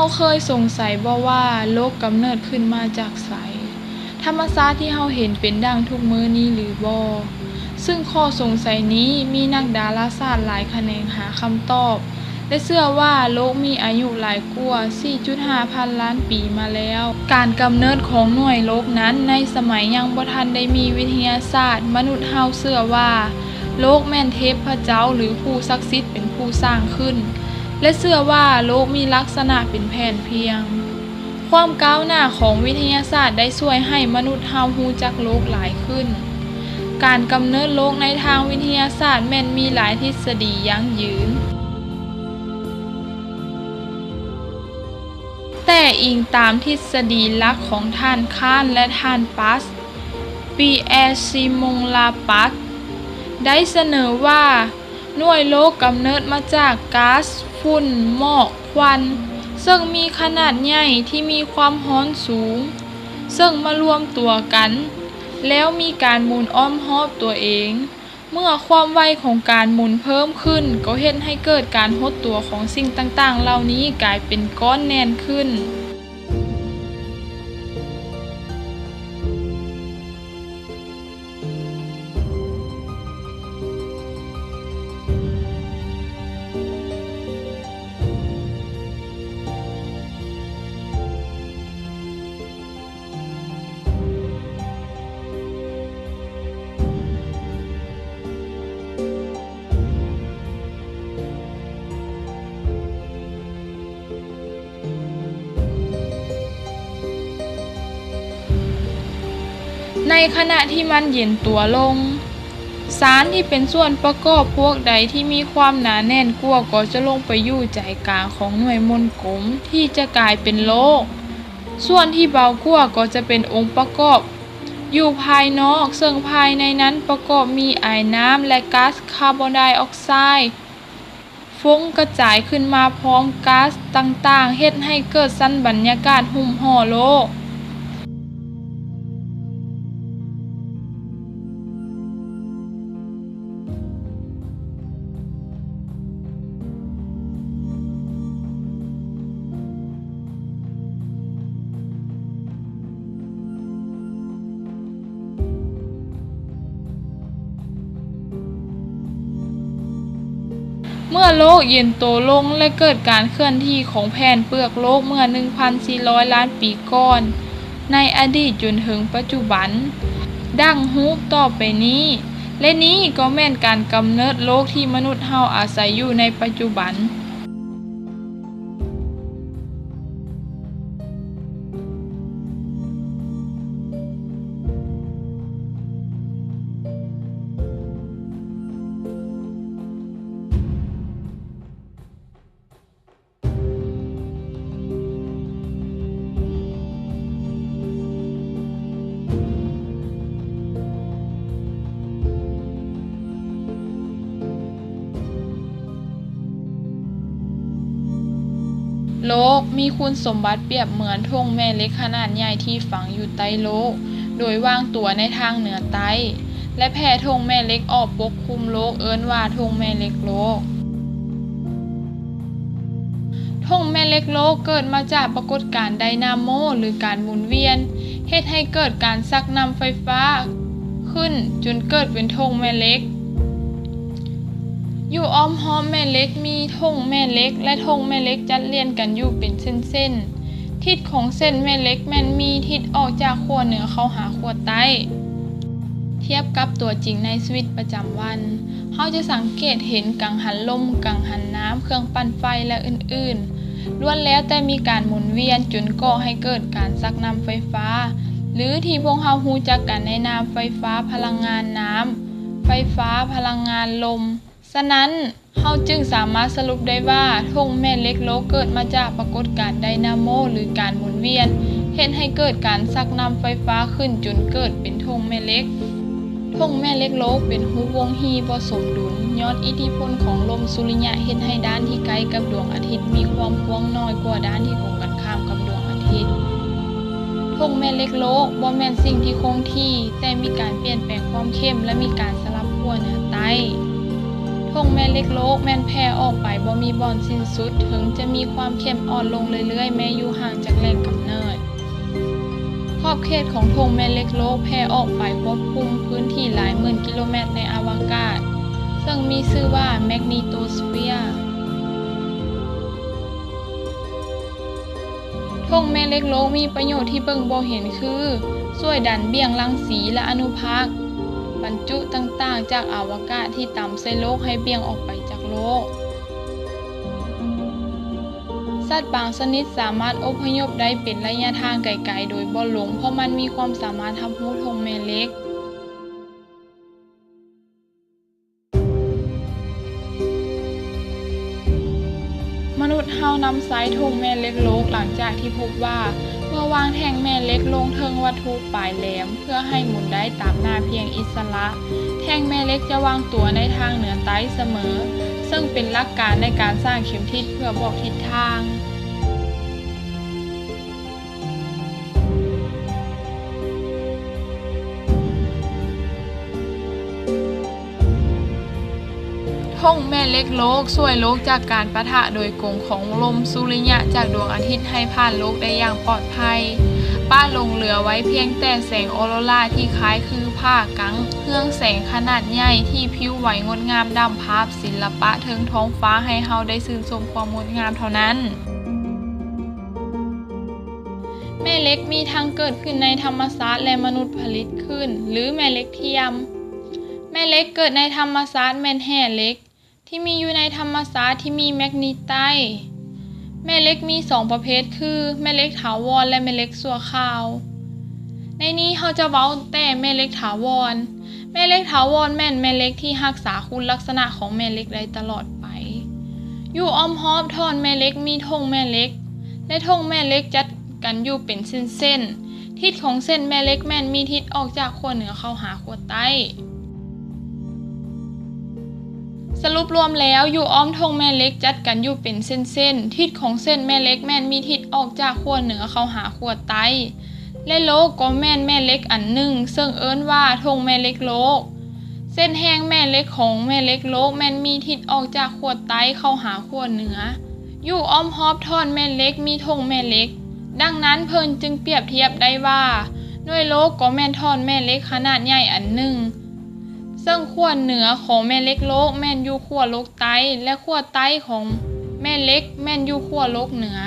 ເຮົາເຄີຍສົງໄສບໍ່ວ່າໂລກກຳເນີດຂຶ້ນມາຈາກໃສ? ທຳມະຊາດທີ່ເຮົາເຫັນເປັນດັ່ງທຸກມື້ນີ້ຫຼືບໍ່? ຊຶ່ງຂໍ້ສົງໄສນີ້ມີນັກດາລາສາດຫຼາຍຂະແໜງຫາຄຳຕອບ ແລະ ເຊື່ອວ່າໂລກມີອາຍຸຫຼາຍກວ່າສີ່ຈຸດຫ້າພັນລ້ານປີມາແລ້ວ. ການກຳເນີດຂອງໜ່ວຍໂລກນັ້ນໃນສະໄໝຍັງບໍ່ທັນໄດ້ມີວິທະຍາສາດ, ມະນຸດເຮົາເຊື່ອວ່າໂລກແມ່ນເທບພະເຈົ້າ ຫຼື ຜູ້ສັກສິດເປັນຜູ້ສ້າງຂຶ້ນ ແລະ ເຊື່ອວ່າໂລກມີລັກສະນະເປັນແຜ່ນພຽງ. ຄວາມກ້າວໜ້າຂອງວິທະຍາສາດໄດ້ຊ່ວຍໃຫ້ມະນຸດເຮົາຮູ້ຈັກໂລກຫຼາຍຂຶ້ນ. ການກຳເນີດໂລກໃນທາງວິທະຍາສາດແມ່ນມີຫຼາຍທິດສະດີຢັ້ງຢືນ. ແຕ່ອີງຕາມທິດສະດີຫຼັກຂອງທ່ານ Kahn ແລະ ທ່ານ Pass, Pierre-Simon Laplace ໄດ້ສະເໜີວ່າ ໜ່ວຍໂລກກຳເນີດມາຈາກກາສ, ຝຸ່ນ, ໝອກ, ຄວັນ ເຊິ່ງມີຂະໜາດໃຫຍ່ທີ່ມີຄວາມຮ້ອນສູງ ເຊິ່ງມາລວມຕົວກັນ ແລ້ວມີການໝູນອ້ອມຮອບຕົວເອງ. ເມື່ອຄວາມໄວຂອງການໝູນເພີ່ມຂຶ້ນ ກໍເຮັດໃຫ້ເກີດການຫົດຕົວຂອງສິ່ງຕ່າງໆເຫຼົ່ານີ້ກາຍເປັນກ້ອນແໜ້ນຂຶ້ນ. ໃນຂະນະທີ່ມັນເຢັນຕົວລົງ, ສານທີ່ເປັນສ່ວນປະກອບພວກໃດທີ່ມີຄວາມໜາແໜ້ນກວ່າກໍຈະລົງໄປຢູ່ໃຈກາງຂອງໜ່ວຍມົນກົມທີ່ຈະກາຍເປັນໂລກ. ສ່ວນທີ່ເບົາກວ່າກໍຈະເປັນອົງປະກອບຢູ່ພາຍນອກ, ເຊິ່ງພາຍໃນນັ້ນປະກອບມີອາຍນ້ຳ ແລະ ກາສຄາບອນໄດອອກໄຊ. ຟົງກະຈາຍຂຶ້ນມາພ້ອມກາສຕ່າງໆ ເຮັດໃຫ້ເກີດຊັ້ນບັນຍາກາດຫຸ້ມຫໍ່ໂລກ. ເມື່ອໂລກເຢັນໂຕລົງ ແລະ ເກີດການເຄື່ອນທີ່ຂອງແຜ່ນເປືອກໂລກເມື່ອໜຶ່ງພັນສີ່ຮ້ອຍລ້ານປີກ່ອນ ໃນອະດີດຈົນເຖິງປັດຈຸບັນ ດັ່ງຮູບຕໍ່ໄປນີ້, ແລະ ນີ້ກໍແມ່ນການກຳເນີດໂລກທີ່ມະນຸດເຮົາອາໄສຢູ່ໃນປັດຈຸບັນ. ໂລກມີຄຸນສົມບັດປຽບເໝືອນຖົງແມ່ເຫຼັກຂະໜາດໃຫຍ່ທີ່ຝັງຢູ່ໃຕ້ໂລກ ໂດຍວາງຕົວໃນທາງເໜືອໃຕ້ ແລະ ແຜ່ຖົງແມ່ເຫຼັກອອກປົກຄຸມໂລກ ເອີ້ນວ່າຖົງແມ່ເຫຼັກໂລກ. ຖົງແມ່ເຫຼັກໂລກເກີດມາຈາກປາກົດການໄດນາໂມ ຫຼື ການໝູນວຽນ ເຮັດໃຫ້ເກີດການຊັກນ້ຳໄຟຟ້າຂຶ້ນ ຈົນເກີດເປັນຖົງແມ່ເຫຼັກ. ຢູ່ອ້ອມຮອບແມ່ເຫຼັກມີຖົງແມ່ເຫຼັກ ແລະ ຖົງແມ່ເຫຼັກຈັດລຽນກັນຢູ່ເປັນເສັ້ນໆ. ທິດຂອງເສັ້ນແມ່ເຫຼັກແມ່ນມີທິດອອກຈາກຂົ້ວເໜືອເຂົ້າຫາຂົ້ວໃຕ້. ທຽບກັບຕົວຈິງໃນຊີວິດປະຈຳວັນ, ເຮົາຈະສັງເກດເຫັນກັງຫັນລົມ, ກັງຫັນນ້ຳ, ເຄື່ອງປັ່ນໄຟ ແລະ ອື່ນໆ ລ້ວນແລ້ວແຕ່ມີການໝູນວຽນຈົນກໍ່ໃຫ້ເກີດການຊັກນ້ຳໄຟຟ້າ ຫຼື ທີ່ພວກເຮົາຮູ້ຈັກກັນໃນນາມໄຟຟ້າພະລັງງານນ້ຳ, ໄຟຟ້າພະລັງງານລົມ. ສະນັ້ນ, ເຮົາຈຶ່ງສາມາດສະຫຼຸບໄດ້ວ່າ ຖົງແມ່ເຫຼັກໂລກເກີດມາຈາກປາກົດການໄດນາໂມ ຫຼື ການໝູນວຽນ ເຮັດໃຫ້ເກີດການຊັກນ້ຳໄຟຟ້າຂຶ້ນຈົນເກີດເປັນຖົງແມ່ເຫຼັກ. ຖົງແມ່ເຫຼັກໂລກເປັນຮູບວົງຮີບໍ່ສົມດຸນ ຍ້ອນອິດທິພົນຂອງລົມສຸລິຍະເຮັດໃຫ້ດ້ານທີ່ໃກ້ກັບດວງອາທິດມີຄວາມກວ້າງໜ້ອຍກວ່າດ້ານທີ່ກົງກັນຂ້າມກັບດວງອາທິດ. ຖົງແມ່ເຫຼັກໂລກບໍ່ແມ່ນສິ່ງທີ່ຄົງທີ່, ແຕ່ມີການປ່ຽນແປງຄວາມເຂັ້ມ ແລະ ມີການສະຫຼັບຂົວເໜືອໃຕ້. ທົ່ງແມ່ເຫຼັກໂລກແມ່ນແຜ່ອອກໄປບໍ່ມີບ່ອນສິ້ນສຸດ, ເຖິງຈະມີຄວາມເຂັ້ມອ່ອນລົງເລື້ອຍໆ ແມ້ຢູ່ຫ່າງຈາກແຫຼ່ງກຳເນີດ. ຂອບເຂດຂອງທົ່ງແມ່ເຫຼັກໂລກແຜ່ອອກໄປປົກຄຸມພື້ນທີ່ຫຼາຍໝື່ນກິໂລແມັດໃນອະວະກາດ, ເຊິ່ງມີຊື່ວ່າແມັກນີໂຕສເຟຍ. ທົ່ງແມ່ເຫຼັກໂລກມີປະໂຫຍດທີ່ເບິ່ງບໍ່ເຫັນຄື ຊ່ວຍດັນບ່ຽງລັງສີ ແລະ ອະນຸພາກບັນຈຸຕ່າງໆຈາກອະວະກາດທີ່ຕ່ຳໃສ່ໂລກໃຫ້ບ່ຽງອອກໄປຈາກໂລກ. ສັດບາງຊະນິດສາມາດອົບພະຍົບໄດ້ເປັນໄລຍະທາງໄກໆໂດຍບໍ່ຫຼົງ, ເພາະມັນມີຄວາມສາມາດຮັບຮູ້ທົ່ງແມ່ເຫຼັກ. ມະນຸດເຮົານຳໃຊ້ທົ່ງແມ່ເຫຼັກໂລກຫຼັງຈາກທີ່ພົບວ່າ ເມື່ອວາງແທ່ງແມ່ເຫຼັກລົງເທິງວັດຖຸປາຍແຫຼມເພື່ອໃຫ້ໝູນໄດ້ຕາມໜ້າພຽງອິດສະຫຼະ, ແທ່ງແມ່ເຫຼັກຈະວາງຕົວໃນທາງເໜືອໃຕ້ສະເໝີ, ເຊິ່ງເປັນຫຼັກການໃນການສ້າງເຂັມທິດເພື່ອບອກທິດທາງ. ທົ່ງແມ່ເຫຼັກໂລກຊ່ວຍໂລກຈາກການປະທະໂດຍກົງຂອງລົມສຸລິຍະຈາກດວງອາທິດໃຫ້ຜ່ານໂລກໄດ້ຢ່າງປອດໄພ, ປະຫຼົງເຫຼືອໄວ້ພຽງແຕ່ແສງອອໂຣຣາທີ່ຄ້າຍຄືຜ້າກັງເຮືອງແສງຂະໜາດໃຫຍ່ທີ່ພິວໄຫວງົດງາມດຳພາບສິນລະປະເທິງທ້ອງຟ້າໃຫ້ເຮົາໄດ້ຊື່ນຊົມຄວາມງົດງາມເທົ່ານັ້ນ. ແມ່ເຫຼັກມີທັງເກີດຂຶ້ນໃນທຳມະຊາດ ແລະ ມະນຸດຜະລິດຂຶ້ນ ຫຼື ແມ່ເຫຼັກທຽມ. ແມ່ເຫຼັກເກີດໃນທຳມະຊາດແມ່ນແຮ່ເຫຼັກທີ່ມີຢູ່ໃນທຳມະຊາດທີ່ມີແມັກນີໄຕ. ແມ່ເຫຼັກມີສອງປະເພດຄື ແມ່ເຫຼັກຖາວອນ ແລະ ແມ່ເຫຼັກຊົ່ວຄາວ. ໃນນີ້ເຮົາຈະເວົ້າແຕ່ແມ່ເຫຼັກຖາວອນ. ແມ່ເຫຼັກຖາວອນແມ່ນແມ່ເຫຼັກທີ່ຮັກສາຄຸນລັກສະນະຂອງແມ່ເຫຼັກໄດ້ຕະຫຼອດໄປ. ຢູ່ອ້ອມຮອບທ່ອນແມ່ເຫຼັກມີທົ່ງແມ່ເຫຼັກ ແລະ ທົ່ງແມ່ເຫຼັກຈັດກັນຢູ່ເປັນເສັ້ນໆ. ທິດຂອງເສັ້ນແມ່ເຫຼັກແມ່ນມີທິດອອກຈາກຂົ້ວເໜືອເຂົ້າຫາຂົ້ວໃຕ້. ສະຫຼຸບລວມແລ້ວ, ຢູ່ອ້ອມທົ່ງແມ່ເຫຼັກຈັດກັນຢູ່ເປັນເສັ້ນໆ. ທິດຂອງເສັ້ນແມ່ເຫຼັກແມ່ນມີທິດອອກຈາກຂົ້ວເໜືອເຂົ້າຫາຂົ້ວໃຕ້. ແລະ ໂລກກໍແມ່ນແມ່ເຫຼັກອັນໜຶ່ງ, ເຊິ່ງເອີ້ນວ່າທົ່ງແມ່ເຫຼັກໂລກ. ເສັ້ນແຮ່ງແມ່ເຫຼັກຂອງແມ່ເຫຼັກໂລກແມ່ນມີທິດອອກຈາກຂົ້ວໃຕ້ເຂົ້າຫາຂົ້ວເໜືອ. ຢູ່ອ້ອມຮອບທ່ອນແມ່ເຫຼັກມີທົ່ງແມ່ເຫຼັກ. ດັ່ງນັ້ນເພິ່ນຈຶ່ງປຽບທຽບໄດ້ວ່າ ໜ່ວຍໂລກກໍແມ່ນທ່ອນແມ່ເຫຼັກຂະໜາດໃຫຍ່ອັນໜຶ່ງ, ເຊິ່ງຂົ້ວເໜືອຂອງແມ່ເຫຼັກໂລກແມ່ນຢູ່ຂົ້ວໂລກໃຕ້ ແລະ ຂົ້ວໃຕ້ຂອງແມ່ເຫຼັກແມ່ນຢູ່ຂົ້ວໂລກເໜືອ.